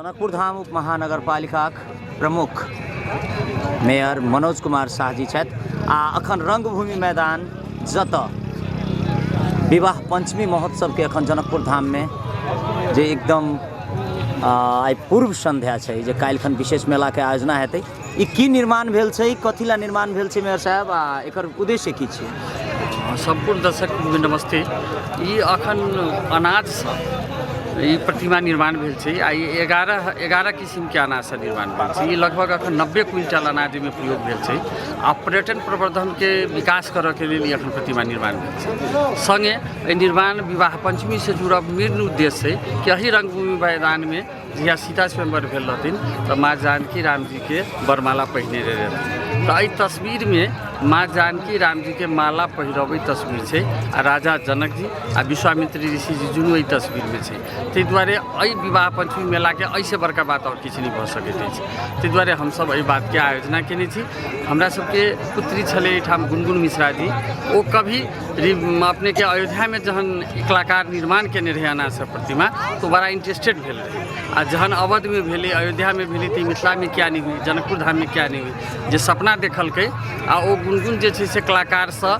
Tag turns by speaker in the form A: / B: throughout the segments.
A: जनकपुर धाम उप महानगरपालिकाक प्रमुख मेयर मनोज कुमार शाहजी छथि आ अखन रंगभूमि मैदान जतऽ विवाह पंचमी महोत्सवके अखन जनकपुर धाममे जे एकदम आइ पूर्व संध्या छै जे काल्हिखन विशेष मेलाके आयोजना हेतै। ई की निर्माण भेल छै, कथी ला निर्माण भेल छै मेयर साहब, आ एकर उद्देश्य की छै?
B: सम्पूर्ण दर्शक नमस्ते। ई अखन अनाजसँ ई प्रतिमा निर्माण भेल छै आ ई 11 किसिमके अनाजसँ निर्माण भेल छै। ई लगभग अखन 90 क्विंटल अनाज एहिमे प्रयोग भेल छै आ पर्यटन प्रवर्धनके विकास करऽके लेल ई अखन प्रतिमा निर्माण भेल छै। सङ्गे एहि निर्माण विवाह पञ्चमीसँ जुड़ल मेन उद्देश्य छै कि एहि रङ्गभूमि मैदानमे जहिया सीता स्वयंवर भेल रहथिन तऽ माँ जानकी रामजीके वरमाला पहिने रहथिन, तऽ एहि तस्वीरमे माँ जानकी रामजीके माला पहिरबै तस्वीर छै आ राजा जनकजी आ विश्वामित्र ऋषिजी दुनू एहि तस्वीरमे छै। ताहि दुआरे एहि विवाह पञ्चमी मेलाके एहिसँ बड़का बात आओर किछु नहि भऽ सकैत अछि। ताहि दुआरे हमसभ एहि बातके आयोजना कयने छी। हमरा सबके पुत्री छलै एहिठाम गुनगुन मिश्राजी, ओ कभी अपनेके अयोध्यामे जहन कलाकार निर्माण केने रहै अनाजसँ प्रतिमा तऽ बड़ा इंटरेस्टेड भेल रहै आ जहन अवधमे भेलै, अयोध्यामे भेलै, तऽ मिथिलामे किया नहि हुई, जनकपुर धाममे किया नहि हुई, जे सपना देखलकै। आ ओ गुनगुन जे छै से कलाकारसँ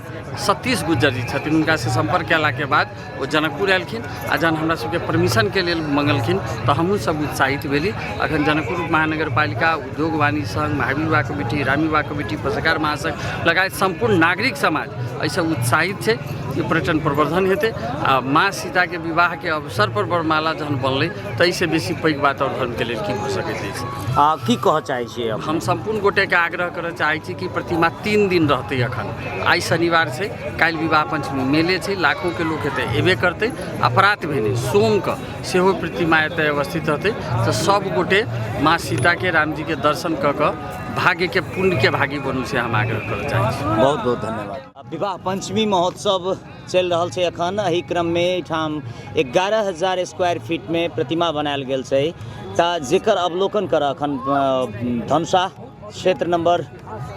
B: सतीश गुज्जर जी छथिन, हुनकासँ सम्पर्क कयलाके बाद ओ जनकपुर एलखिन आ जहन हमरा सबके परमिशनके लेल मङ्गलखिन तऽ हमहूँ सब उत्साहित भेली। अखन जनकपुर महानगरपालिका, उद्योग वाणिज्य संघ, महावीर युवा कमिटी, राम युवा कमिटी, पत्रकार महासंघ लगायत सम्पूर्ण नागरिक समाज एहिसँ उत्साहित छै कि पर्यटन प्रवर्धन हेतै आ माँ सीताके विवाहके अवसर पर वरमाला जहन बनलै ताहिसँ बेसी पैघ बात आओर धर्मके लेल की भऽ सकैत अछि।
A: आ की कहऽ चाहै छियै?
B: हम सम्पूर्ण गोटेके आग्रह करऽ चाहै छी कि प्रतिमा 3 दिन रहतै। अखन आइ शनिवार छै, काल्हि विवाह पञ्चमी मेले छै, लाखोके लोक एतऽ एबे करतै आ प्रात भेने सोमके सेहो प्रतिमा एतऽ अवस्थित रहतै। तऽ सब गोटे माँ सीताके रामजीके दर्शन कऽ कऽ भाग्यके पुण्यके भागी बनू से हम आग्रह करऽ चाहै छी।
A: बहुत बहुत धन्यवाद। विवाह पञ्चमी महोत्सव चलि रहल छै एखन, एहि क्रममे एहिठाम 11,000 स्क्वायर फीटमे प्रतिमा बनायल गेल छै, तऽ जेकर अवलोकन करऽ एखन धनुषा क्षेत्र नंबर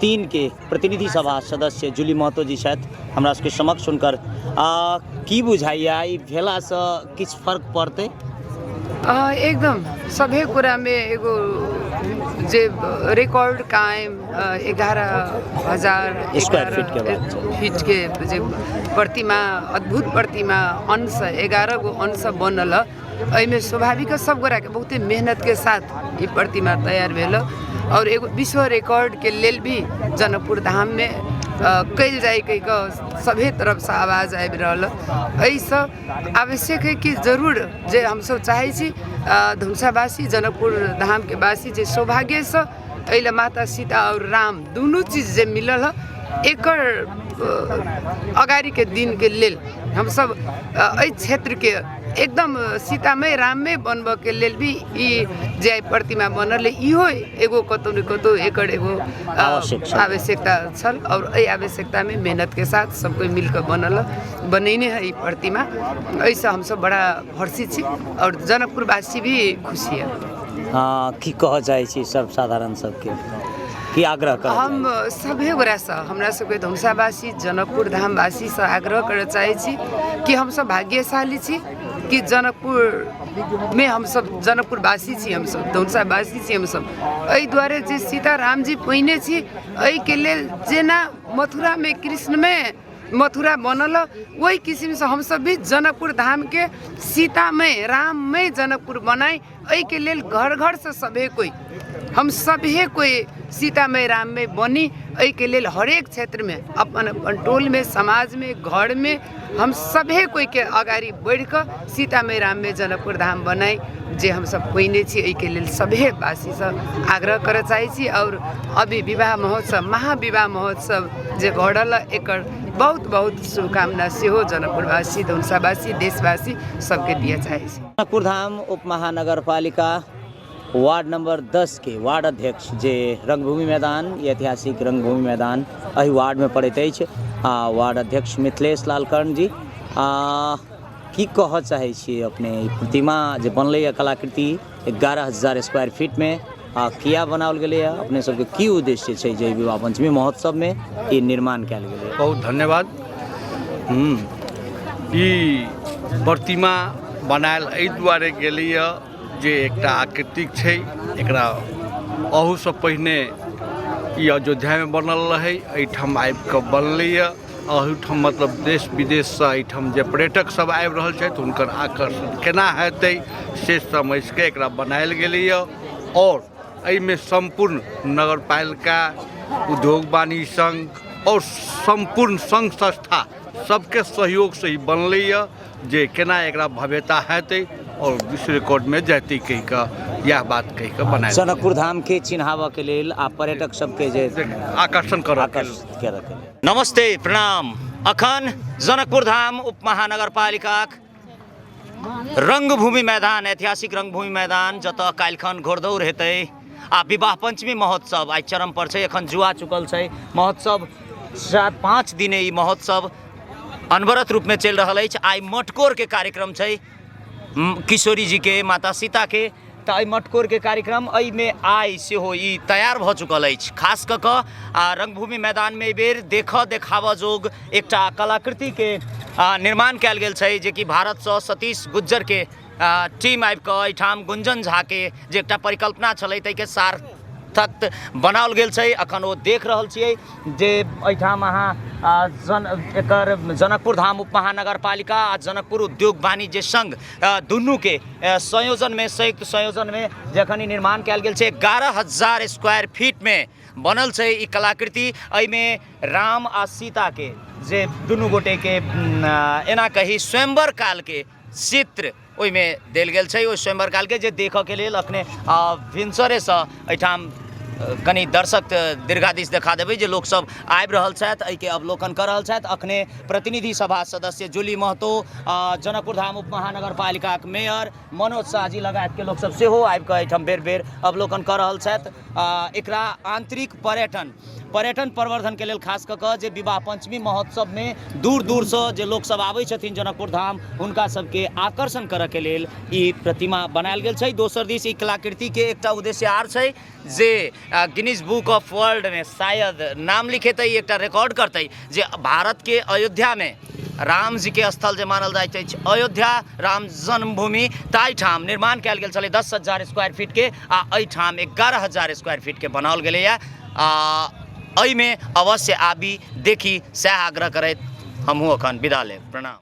A: 3 के प्रतिनिधि सभा सदस्य जूली महतो जी छथि हमरा सबके समक्ष। हुनकर की बुझाइया, ई भेलासँ किछु फर्क पड़तै?
C: एकदम सभे कुरामे एगो जे रिकॉर्ड कायम 11,000
A: स्क्वायर फीट के बात छै।
C: फीट के जे प्रतिमा, अद्भुत प्रतिमा अंश 11 गो अंश बनल, एहिमे स्वाभाविक सब गोटाके बहुते मेहनतके साथ ई प्रतिमा तैयार भेल और एगो विश्व रिकॉर्डके लेल भी जनकपुर धाममे कयल जाय कहि कऽ सभे तरफसँ आवाज आबि रहल। एहिसँ आवश्यक है कि जरूर जे हमसब चाहै छी धनुषावासी जनकपुर धामके वासी जे सौभाग्यसँ एहि लए माता सीता और राम दुनू चीज जे मिलल हँ, एकर अगाड़ीके दिनके लेल हमसब एहि क्षेत्रके एकदम सीतामय राममय बनबऽके लेल भी ई जे आइ प्रतिमा बनल है, इहो एगो कतौ ने कतौ एकर एगो आवश्यकता छल और एहि आवश्यकतामे मेहनतके साथ सब कोइ मिलकऽ बनल बनैने है ई प्रतिमा। एहिसँ हमसब बड़ा हर्षित छी और जनकपुरवासी भी खुशी है।
A: की कहऽ चाहै छी सर्वसाधारण सबके, की आग्रह करऽ?
C: हम सभे गोटासँ, हमरा सबके धनुषावासी जनकपुर धामवासीसँ आग्रह करऽ चाहै छी कि हमसब भाग्यशाली छी कि जनकपुरमे हमसब जनकपुरवासी छी, हमसब धनुषावासी छी। हमसब एहि दुआरे जे सीता रामजी पहिने छी, एहिके लेल जेना मथुरामे कृष्णमे मथुरा बनल, ओहि किसिमसँ हमसब भी जनकपुर धामके सीतामय राममय जनकपुर बनाइ। एहिके लेल घर घरसँ सभे कोइ, हम सभे कोइ सीतामय राममय बनी। एहिके लेल हरेक क्षेत्रमे अपन अपन टोलमे समाजमे घरमे हम सभे कोइके अगाडि बढ़िकऽ सीतामय राममय जनकपुर धाम बनाइ जे हमसब पहिने छी, एहिके लेल सभे वासीसँ आग्रह करऽ चाहै छी। आओर अभी विवाह महोत्सव महाविवाह महोत्सव जे भऽ रहल है, एकर बहुत बहुत शुभकामना सेहो जनकपुरवासी धनुषावासी देशवासी सबके दिअ चाहै छी।
A: जनकपुर धाम उप महानगरपालिका वार्ड नंबर 10 के वार्ड अध्यक्ष जे रंगभूमि मैदान, ई ऐतिहासिक रंगभूमि मैदान एहि वार्डमे पड़ैत अछि, आ वार्ड अध्यक्ष मिथिलेश लाल कर्ण जी, की कहऽ चाहै छियै अपने? ई प्रतिमा जे बनलैए कलाकृति 11,000 स्क्वायर फीटमे, आ किया बनाओल गेलैए, अपने सबके की उद्देश्य छै जे विवाह पंचमी महोत्सवमे ई निर्माण कयल गेलैए?
D: बहुत धन्यवाद। ई प्रतिमा बनायल एहि दुआरे गेलैए जे एकटा आकृतिक छै। एकरा अहूसँ पहिने ई अयोध्यामे बनल रहै, एहिठाम आबिकऽ बनलैए। एहिठाम मतलब देश विदेशसँ एहिठाम जे पर्यटक सब आबि रहल छथि हुनकर आकर्षण केना हेतै से समझिके एकरा बनायल गेलैए। आओर एहिमे सम्पूर्ण नगरपालिका, उद्योग वाणिज्य संघ आओर सम्पूर्ण संघ संस्था सबके सहयोगसँ ई बनलैए जे केना एकरा भव्यता हेतै आओर विश्व रिकॉर्डमे जेतै कहि कऽ इएह बात कहि कऽ बनायल।
A: जनकपुर धाम के चिन्हाबऽ के लेल आ पर्यटक सबके जे
D: आकर्षण करऽ के लेल।
A: आकर्षित करऽ के लेल। नमस्ते, प्रणाम। अखन जनकपुर धाम उप महानगरपालिकाक रंगभूमि मैदान, ऐतिहासिक रंगभूमि मैदान, जतऽ काल्हिखन घोड़दौड़ हेतै आ विवाह पंचमी महोत्सव आइ चरम पर छै। एखन जुआ चुकल छै महोत्सव, 4-5 दिने ई महोत्सव अनवरत रूपमे चलि रहल अछि। आइ मटकोरके कार्यक्रम छै किशोरी जीके, माता सीताके। तऽ एहि मटकोरके कार्यक्रम एहिमे आइ सेहो ई तैयार भऽ चुकल अछि। खास कऽ कऽ आ रंगभूमि मैदानमे एहिबेर देखऽ देखाबऽ जोग एकटा कलाकृतिके निर्माण कयल गेल छै, जेकि भारतसँ सतीश गुज्जरके टीम आबि कऽ एहिठाम गुंजन झाके जे एकटा परिकल्पना छलै ताहिके सार्थक बनाओल गेल छै। अखन ओ देख रहल छियै जे एहिठाम अहाँ जन एकर जनकपुर धाम उप महानगरपालिका आ जनकपुर उद्योग वाणिज्य संघ दुनूके संयोजनमे, संयुक्त संयोजनमे जखन ई निर्माण कयल गेल छै, 11,000 स्क्वायर फीटमे बनल छै ई कलाकृति। एहिमे राम आ सीताके जे दुनू गोटेके एना कही स्वयंवर कालके चित्र ओहिमे देल गेल छै। ओहि स्वयंवर कालके जे देखऽके लेल अखने भिनसरेसँ एहिठाम कनि दर्शक दीर्घा दिस देखा देबै जे लोकसभ आबि रहल छथि, एहिके अवलोकन कऽ रहल छथि। अखने प्रतिनिधि सभा सदस्य जूली महतो, जनकपुर धाम उप महानगरपालिकाक मेयर मनोज शाहजी लगायतके लोकसभ सेहो आबि कऽ एहिठाम बेर बेर अवलोकन कऽ रहल छथि। एकरा आंतरिक पर्यटन प्रवर्धनके लेल खास कऽ कऽ जे विवाह पंचमी महोत्सवमे दूर दूरसँ जे लोकसभ आबै छथिन जनकपुर धाम, हुनका सबके आकर्षण करऽके लेल ई प्रतिमा बनायल गेल छै। दोसर दिस ई कलाकृतिके एकटा उद्देश्य आर छै जे गिनीज बुक ऑफ वर्ल्डमे शायद नाम लिखेतै, एकटा रिकॉर्ड करतै जे भारतके अयोध्यामे राम जी के स्थल जे मानल जाइत अछि अयोध्या राम जन्मभूमि, ताहिठाम निर्माण कयल गेल छलै 10,000 स्क्वायर फीटके आ एहिठाम 11,000 स्क्वायर फीटके बनाओल गेलैए। आ एहिमे अवश्य आबी देखी, सएह आग्रह करैत हमहूँ अखन विदा लेब। प्रणाम।